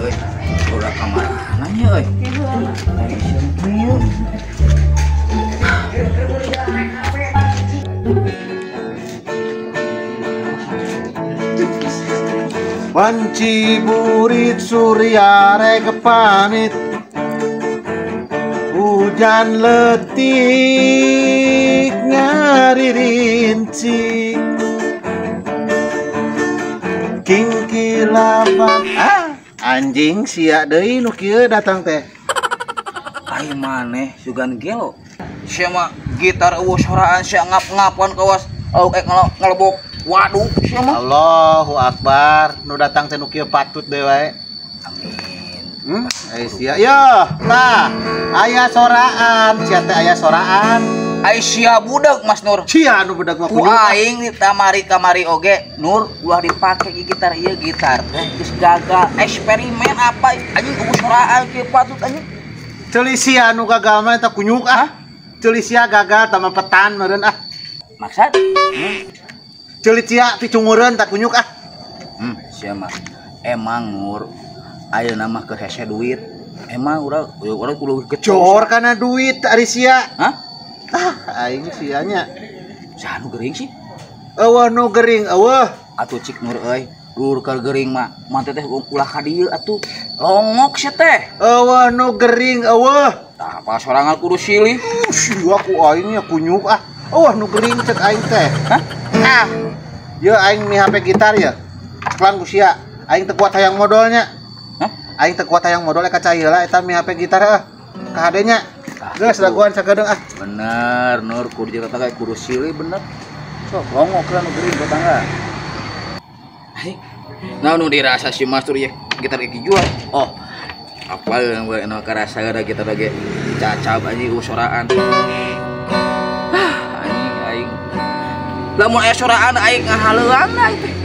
Euy. Udah kamar nanya euy. Wanci burit surya rek pamit, hujan letik ngaririnci, kingkilapan anjing sia deui nu kieu datang teh. Ai maneh sugan gelo. Sia mah gitar eueuh soraan sia ngap-ngapan kawas lauk ek ngelebok. Waduh, sia mah. Allahu akbar, nu datang teh nu kieu patut deui wae. Amin. Ai sia yo, tah aya soraan, sia teh aya soraan. Ai sia budak Mas Nur. Sia nu budak mah ku aing ditamari-kamari oge, Nur ulah dipake gitar ieu gitar teh geus gagal. Eksperimen apa anjing eueuh soraan kieu patut anjing. Ceuli sia nu gagal mah eta kunyuk ah. Ceuli sia gagal tama petan meureun ah. Maksud? Ceuli sia picungureun tak kunyuk ah. Sia mah emang Nur ayeuna mah keur hese duit. Emang urang urang kudu gecor kana duit ari sia. Hah? Ah, aing sianya. Saha nu gering sih? Eueuh nu gering eueuh. Atuh cik Nur euy, lur keur gering mah mah teh ulah ka dieu atuh. Longok sia teh. Eueuh nu gering eueuh. Tah apa sorangan kudu silih. Sia ku aing nya kunyuk ah. Eueuh nu gering cek aing teh. Hah? Ah. Ye aing mi HP gitar ya. Cekelan ku sia. Aing teu kuat hayang modalnya. Hah? Aing teu kuat hayang modal ka cai heula eta mi HP gitar heuh. Ka HD nya. Geus laguan sakedeung ah. Bener Nur kudu jeung tetangga kudu silih bener. Sok longok lah nu gering tetangga. Hei. Nah nu dirasa si Mas Nur ye gitar ge jual. Oh. Apa yang nu karasa da gitar ge cacab anjing soraan. Ah anjing aing. Lamun aya soraan aing ngahaleuan aing teh.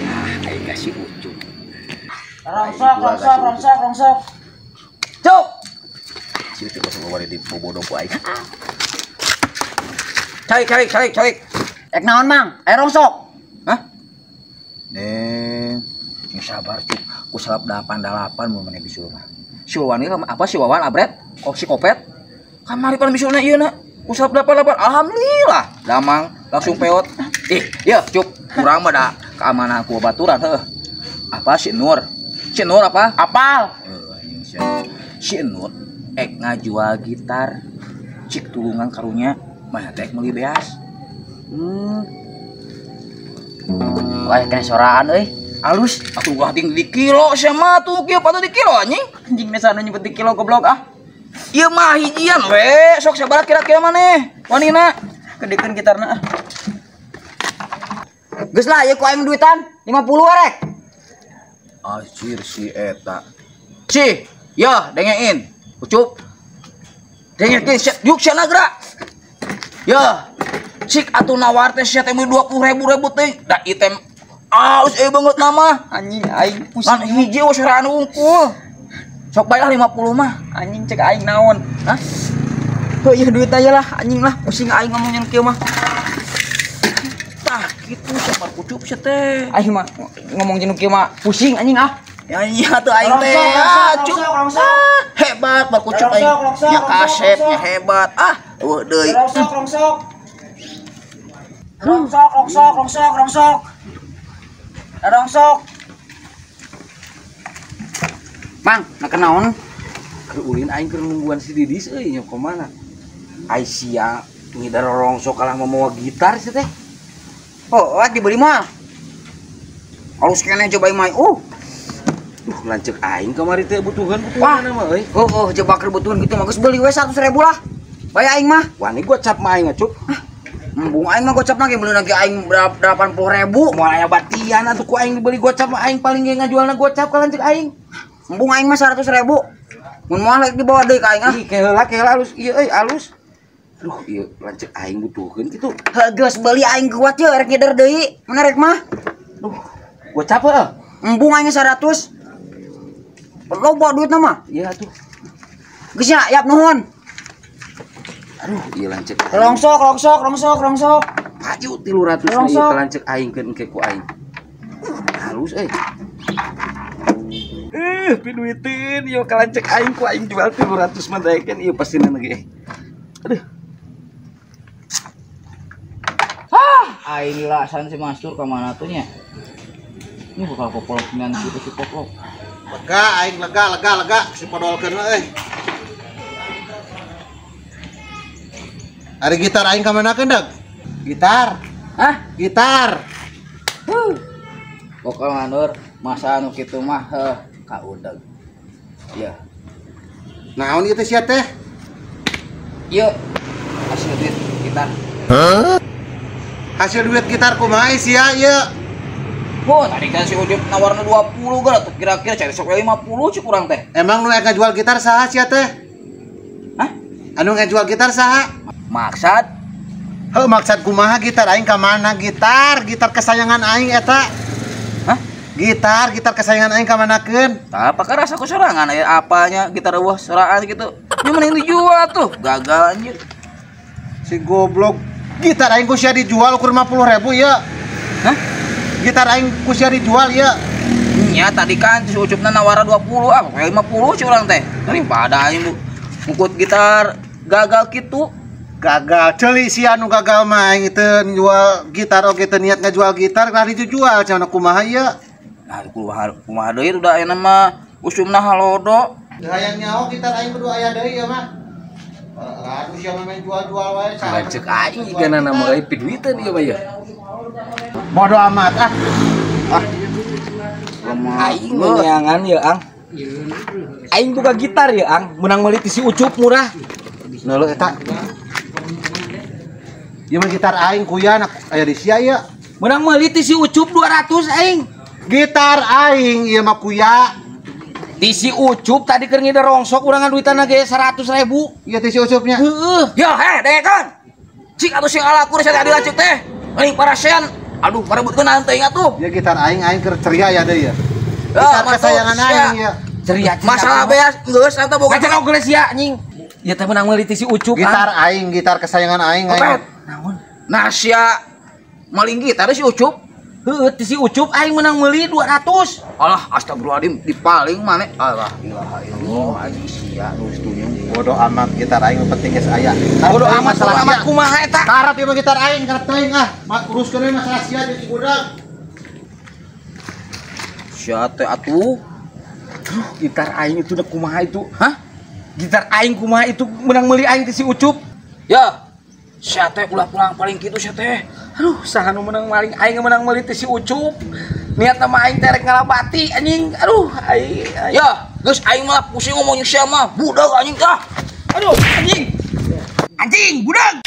Ah aing kasih ucuk. Rongsok, rongsok, rongsok, rongsok. Cuk. Si ucuk langsung bari di bobodong ku aing. Calik, calik, calik, calik. Ek naon Mang? Aya rongsok. Hah? Neng, sing sabar cuk. Ku salap 88 mun maneh bisul mah. Si Wawan ieu apa si Wawan abret? Kok si Kopet? Kamari pan bisulna ieu na. Ku salap 88. Alhamdulillah. Damang langsung peot. Ih, ya cuk. Urang mah da keamanan ku baturan heuh. Apa si Nur? Si Nur apa? Apal. Si Nur ek ngajual gitar. Cik tulungan karunya mah teh meuli beas. Wah, kena soraan euy. Alus. Atuh ulah ding di kilo sia mah tuh kieu patut di kilo anjing. Anjing mesa nu nyebut di kilo goblok ah. Ieu mah hijian we, sok sabaraha kira-kira maneh? Wanina gedekeun gitarna ah. Geus lah ieu ku aing duitan 50 rek. Anjir si eta. Si, ya dengein. Ucup. Dengekeun yuk sia nagra. Ya. Cik atuh nawar teh sia teh 20.000 ribu teh. Da ieu teh alus euy banget nama. Anjing aing pusing. Kan hiji we soraan unggul. Sok bae lah 50 mah. Anjing cek aing naon? Hah? Heuh ieu duit aja lah anjing lah pusing aing ngomongin kieu mah. Tah kitu sabar ucup sia teh. Aing mah ngomong jeung kieu mah pusing anjing ah. Ya iya tuh aing teh. Ah, cup. Hebat bar kucup aing. Nya kasep nya hebat. Ah, eueuh deui. Rongsok, rongsok. Rongsok, rongsok, rongsok, rongsok. Rongsok. Mang, nak naon? Keur ulin aing keur nungguan si Didis euy nya kumaha. Ai sia ngidar rongsok kalah mawa gitar sih teh. Oh, dibeli mah. Alus keneh coba mah. Duh, lanceuk aing kamari teh butuhan butuhan mah euy. Oh, coba keur butuhan gitu mah geus beli we 100.000 lah. Bae aing mah. Wani gocap mah aing ngacuk. Embung aing mah gocap lagi beli lagi aing 80.000. Moal aya batian atuh ku aing dibeli gocap mah aing paling ge ngajualna gocap ka lanceuk aing. Embung aing mah 100.000. Mun moal lagi dibawa deui ka aing ah. Ih, keheula keheula alus ieu euy alus. Duh, ieu lanceuk aing butuhkeun kitu. Heuh geus beli aing kuat ye rek ngider deui. Mun rek mah. Duh, gocap heuh. Embung aing 100. Loba duitna mah. Iya atuh. Geus ya, yap nuhun. Aduh, ieu lanceuk aing. Rongsok, rongsok, rongsok, rongsok. Payu 300 ieu ka lanceuk aing keun engke ku aing. Halus euy. Piduiteun ieu kalancek aing ku aing jual 300 mah daekeun ieu pastina ge. Aduh. Ah, aing lasan si Mastur ka mana tuh nya? Ini bakal popolok kitu si poplok. Lega aing lega si podolkeun euy. Ari gitar aing ka manakeun dag? Gitar. Hah? Gitar. Pokokna Nur, masa anu kitu mah heuh ka udeg. Ieu. Naon ieu teh sia teh? Ieu hasil duit gitar. Hah? Hasil duit gitar kumaha sia ieu? Wah, tadi kan si Ucup nawarna 20 geura tuh kira-kira cari sok 50 cik urang teh. Emang nu ngajual gitar saha sia teh? Hah? Anu ngajual gitar saha? Maksad? Heuh, maksad kumaha gitar aing ka mana gitar? Gitar kesayangan aing eta. Hah? Gitar kesayangan aing ka manakeun? Tah, apakah rasa ku sorangan aya apanya gitar eueuh sorangan gitu. Nya mending dijual tuh, gagal anjir. Si goblok. Gitar aing ku sia dijual ukur 50.000 ieu. Hah? Gitar aing ku sia dijual ieu. Nya tadi kan si Ucupna nawara 20, ah 50 si urang teh. Daripada aing ngukut gitar gagal kitu. Gagal ceuli sia nu gagal mah aing teu jual gitar oge teu niat ngajual gitar lah dijual cenah kumaha ieu. Nah, kumaha deui udah ayeuna mah usumna halodo. Teu hayang nyaho gitar aing kudu aya deui ieu mah. Aduh sia mah main jual-jual wae. Cek aing igana mah euy piduiteun ieu mah ieu. Bodo amat ah. Ah. Aing neangan ya, Ang. Aing buka gitar ya, Ang. Menang meuli ti si Ucup murah. Neuleuh eta. Ieu mah gitar aing kuya aya di sia ieu. Menang meuli ti si Ucup 200 aing. Gitar aing ieu mah kuya. Ti si Ucup tadi keur ngider rongsok urang ngaduitanna ge 100.000. Ieu ti si Ucupnya. Heeh. Ya heh dekeun. Cik atuh sing alakur sia tadi lanceuk teh. Aing parasean. Aduh, parebutkeun teuing atuh. Ya gitar aing aing keur ceria ya deui ya. Gitar kesayangan aing ya. Ceria. Masalah beas geus eta boga cenah geus sia anjing. Ieu teh menang meuli ti si Ucup. Gitar aing, gitar kesayangan aing aing. Naon? Nah sia maling gitar si Ucup. Heueuh ti si Ucup aing menang meuli 200. Alah astagfirullahaladzim dipaling maneh. Alah ilaha illallah anjing sia nu setuju. Bodo amat gitar aing penting geus aya. Bodo amat masalah amat kumaha eta? Karep ieu mah gitar aing karep teuing ah. Uruskeun we masalah sia di Cigudeg. Sia teh atuh. Aduh, gitar aing itu udah kumaha itu? Hah? Gitar aing kumaha itu menang meuli aing ti si Ucup? Ya. Sia teh ulah pulang paling kitu sia teh. Aduh, saha nu menang maling aing menang meuli ti si Ucup. Niat mah aing teh rek ngalabati anjing. Aduh, aing. Ya, geus aing mah pusing ngomong jeung sia mah. Budak anjing tah. Aduh, anjing. Anjing, budak.